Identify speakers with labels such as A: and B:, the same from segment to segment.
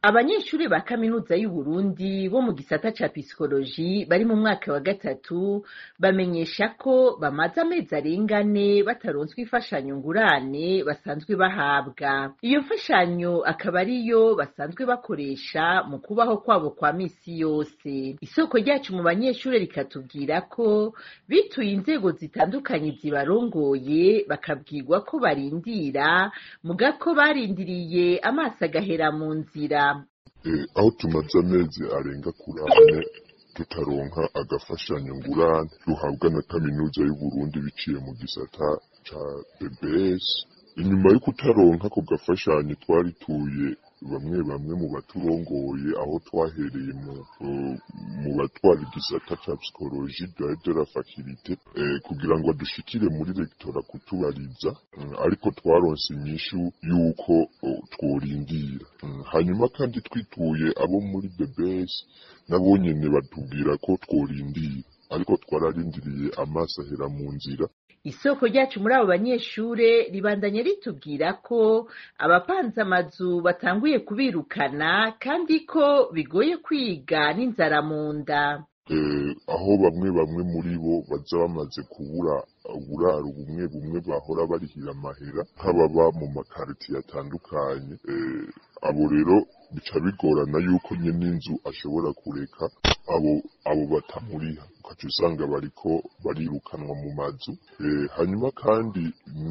A: Abanyeshuri ba kaminuza y'Uburundi bo mu gisata ca pisikoloji bari mu mwaka wa gatatu bamenyesha ko bamaze amezi arenga ane bataronswa imfashanyo ngurane basanzwe bahabwa. Iyo mfashanyo akaba ariyo basanzwe bakoresha mu kubaho kwabo kwa misi yose. Isoko ryacu mu banyeshure rikatubwira ko bituye inzego zitandukanye zibarongoye bakabwirwa ko barindira, muga ko barindiriye amaso agahera mu nzira.
B: Aho tumaze amezi arenga kuri ane tutaronka agafashanyo ngurane duhabwa na kaminuza y'Uburundi biciye mu gisata ca BBS. Inyuma yo kutaronka ako gafashanyo twarituye bamwe bamwe mu baturongoye, aho twahereye mu batwara igisata ca psychologie de la faculté kugira ngo adushikire muri rectorat kutubariza, ariko twaronse inyishu yuko tworindira. Hanyuma kandi twituye abo muri BBS nabo nyene batubwira ko tworindira, ariko twararindiriye amaso ahera mu nzira.
A: Isoko ryacu muri abo banyeshure ribandanya ritubwira ko abapanze amazu batanguye kubirukana kandi ko bigoye kwiga n'inzara mu nda.
B: Aho bamwe bamwe muri bo baza bamaze kubura uburaro bumwe bumwe bahora barihira amahera, nk'ababa mu makaritiye atandukanye. Abo rero bica bigorana yuko nyene inzu ashobora kureka abo batamuriha, ukaca usanga bariko barirukanwa mu mazu. Hanyuma kandi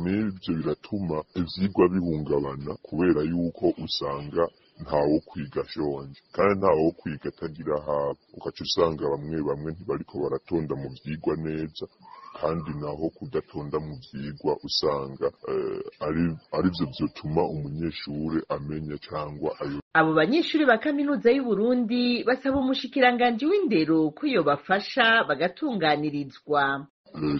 B: n'ivyo biratuma ivyigwa bihungabana, kubera yuko usanga ntawo kwiga ashonje kandi ntawo kwiga atagira ahaba, ukaca usanga bamwe bamwe ntibariko baratonda mu vyigwa neza, kandi naho kudatonda mu vyigwa usanga arivyo vyotuma umunyeshure amenya cangwa ayo.
A: Abo banyeshuri ba kaminuza y'Uburundi basaba umushikiranganji w'indero ko yobafasha bagatunganirizwa.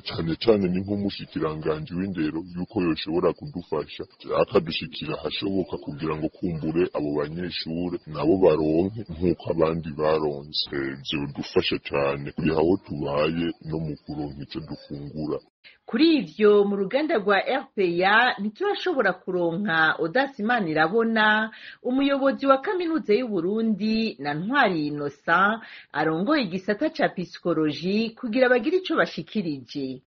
B: Cane cane ni nk'umushikiranganji w'indero yuko yoshobora kudufasha akadushikira ahashoboka kugira ngo kumbure abo banyeshure nabo baronke nk'uko abandi baronse. Vyodufasha cane kuri aho tubaye no mu kuronka ico dufungura.
A: Kuri ivyo mu ruganda rwa RPA ntiturashobora kuronka Audace Manirabona, umuyobozi wa kaminuza y'Uburundi, na Ntwari Innocent arongoye igisata ca pisikoloji kugira bagire ico bashikirije.